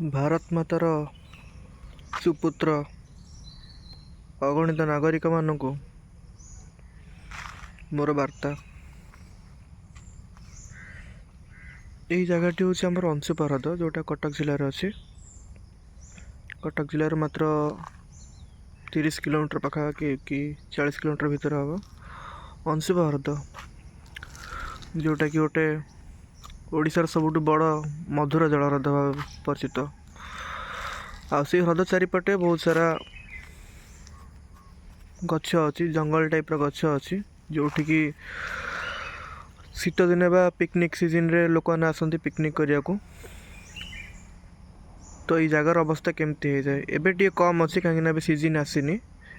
ଭାରତ ମାତାର ସୁପୁତ୍ର ଅଗଣିତ ନାଗରିକମାନଙ୍କୁ ମୋର ବାର୍ତ୍ତା। ଏଇ ଜାଗାଟି ହେଉଛି ଆମର ଅଂଶୁପା ହ୍ରଦ, ଯେଉଁଟା କଟକ ଜିଲ୍ଲାରେ ଅଛି। କଟକ ଜିଲ୍ଲାରୁ ମାତ୍ର 30 କିଲୋମିଟର ପାଖାପାଖି କି 40 କିଲୋମିଟର ଭିତରେ ହେବ ଅଂଶୁପା ହ୍ରଦ, ଯେଉଁଟାକି ଗୋଟେ ଓଡ଼ିଶାର ସବୁଠୁ ବଡ଼ ମଧୁର ଜଳ ହ୍ରଦ ଭାବେ ପରିଚିତ। ଆଉ ସେଇ ହ୍ରଦ ଚାରିପଟେ ବହୁତ ସାରା ଗଛ ଅଛି, ଜଙ୍ଗଲ ଟାଇପ୍ର ଗଛ ଅଛି, ଯେଉଁଠିକି ଶୀତ ଦିନେ ବା ପିକନିକ୍ ସିଜନରେ ଲୋକମାନେ ଆସନ୍ତି ପିକନିକ୍ କରିବାକୁ। ତ ଏଇ ଜାଗାର ଅବସ୍ଥା କେମିତି ହେଇଯାଏ, ଏବେ ଟିକେ କମ୍ ଅଛି, କାହିଁକିନା ଏବେ ସିଜିନ୍ ଆସିନି।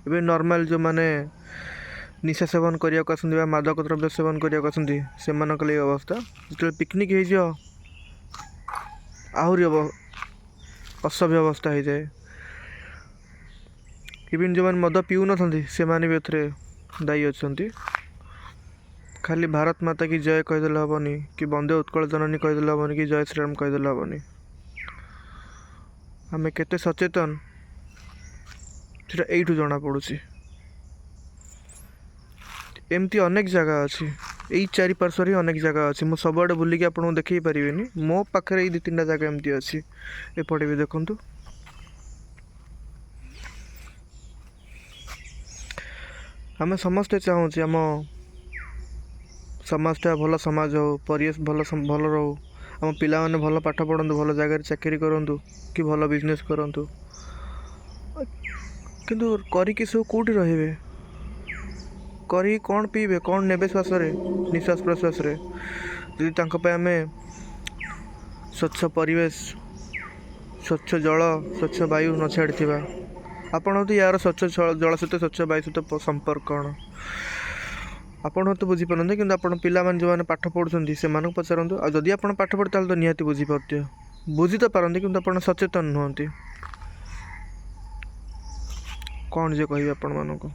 ଏବେ ନର୍ମାଲ୍ ଯେଉଁମାନେ ନିଶା ସେବନ କରିବାକୁ ଆସନ୍ତି ବା ମାଦକ ଦ୍ରବ୍ୟ ସେବନ କରିବାକୁ ଆସନ୍ତି, ସେମାନଙ୍କ ଲାଗି ଅବସ୍ଥା। ଯେତେବେଳେ ପିକନିକ୍ ହେଇଯିବ, ଆହୁରି ଅସଭ୍ୟ ଅବସ୍ଥା ହେଇଯାଏ। ଇଭିନ୍ ଯେଉଁମାନେ ମଦ ପିଉନଥାନ୍ତି, ସେମାନେ ବି ଏଥିରେ ଦାୟୀ ଅଛନ୍ତି। ଖାଲି ଭାରତ ମାତା କି ଜୟ କହିଦେଲେ ହେବନି, କି ବନ୍ଦେ ଉତ୍କଳ ଜନନୀ କହିଦେଲେ ହେବନି, କି ଜୟ ଶ୍ରୀରାମ କହିଦେଲେ ହେବନି। ଆମେ କେତେ ସଚେତନ, ସେଟା ଏଇଠୁ ଜଣାପଡ଼ୁଛି। ଏମିତି ଅନେକ ଜାଗା ଅଛି, ଏଇ ଚାରିପାର୍ଶ୍ୱରେ ହିଁ ଅନେକ ଜାଗା ଅଛି। ମୁଁ ସବୁଆଡ଼େ ବୁଲିକି ଆପଣଙ୍କୁ ଦେଖେଇ ପାରିବିନି। ମୋ ପାଖରେ ଏଇ 2-3ଟା ଜାଗା ଏମିତି ଅଛି। ଏପଟେ ବି ଦେଖନ୍ତୁ। ଆମେ ସମସ୍ତେ ଚାହୁଁଛେ ଆମ ସମାଜଟା ଭଲ ସମାଜ ହଉ, ପରିବେଶ ଭଲ ଭଲ ରହୁ, ଆମ ପିଲାମାନେ ଭଲ ପାଠ ପଢ଼ନ୍ତୁ, ଭଲ ଜାଗାରେ ଚାକିରି କରନ୍ତୁ କି ଭଲ ବିଜନେସ୍ କରନ୍ତୁ। କିନ୍ତୁ କରିକି ସବୁ କେଉଁଠି ରହିବେ? କରିକି କ'ଣ ପିଇବେ? କ'ଣ ନେବେ ଶ୍ୱାସରେ, ନିଶ୍ୱାସ ପ୍ରଶ୍ୱାସରେ, ଯଦି ତାଙ୍କ ପାଇଁ ଆମେ ସ୍ୱଚ୍ଛ ପରିବେଶ, ସ୍ୱଚ୍ଛ ଜଳ, ସ୍ୱଚ୍ଛ ବାୟୁ ନ ଛାଡ଼ିଥିବା? ଆପଣ ତ ୟାର ସ୍ୱଚ୍ଛ ଜଳ ସହିତ, ସ୍ୱଚ୍ଛ ବାୟୁ ସହିତ ସମ୍ପର୍କ କ'ଣ ଆପଣ ତ ବୁଝିପାରନ୍ତି, କିନ୍ତୁ ଆପଣ ପିଲାମାନେ ଯେଉଁମାନେ ପାଠ ପଢ଼ୁଛନ୍ତି, ସେମାନଙ୍କୁ ପଚାରନ୍ତୁ। ଆଉ ଯଦି ଆପଣ ପାଠ ପଢ଼ି, ତାହେଲେ ତ ନିହାତି ବୁଝିପାରୁଥିବେ। ବୁଝି ତ ପାରନ୍ତି, କିନ୍ତୁ ଆପଣ ସଚେତନ ନୁହନ୍ତି। କ'ଣ ଯେ କହିବି ଆପଣମାନଙ୍କୁ।